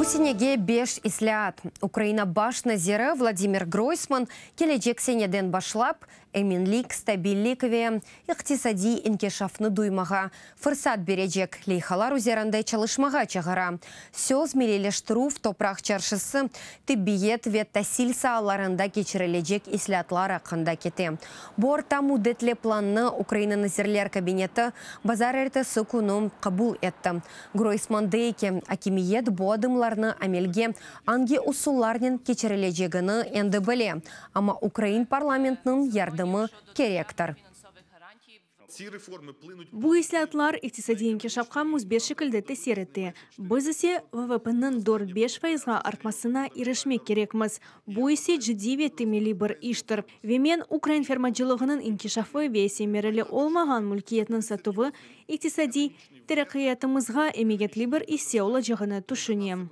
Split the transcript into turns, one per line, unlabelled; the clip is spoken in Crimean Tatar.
Bu senege beş islâat. Ukraina baş naziri Vladimir Groysman kelecek seneden başlap, eminlik, stabillik ve iqtisadiy inkişafnı duymağa fırsat berecek leyhalar üzerinde çalışmağa çağıra. Söz milliyleştirüv, topraq çarşısı, tibbiyet ve tasil saalarında keçirilecek islâatlar aqqında kete. Bu orta müddetli plannı Ukraina Nazirler Kabineti bazarertesi künü qabul etti. Groysman dey ki, akimiyet bu adımlarnı amelge angi usullarnen keçirilecegini endi bile, amma ukrain parlamentiniñ yardımı kerektir.
Bu islâatlar iqtisadiy inkişafqa müsbet şekilde tesir ete, biz ise VVP-niñ dört-beş fayızğa artmasına irişmek kerekmiz, bu ise ciddiy ve temelli bir iştir. Ve men ukrain fermacılığınıñ inkişafı ve semereli olmağan mülkiyetniñ satuvı iqtisadiy teraqqiyatımızğa emiyetli bir isse olacağını tüşünem.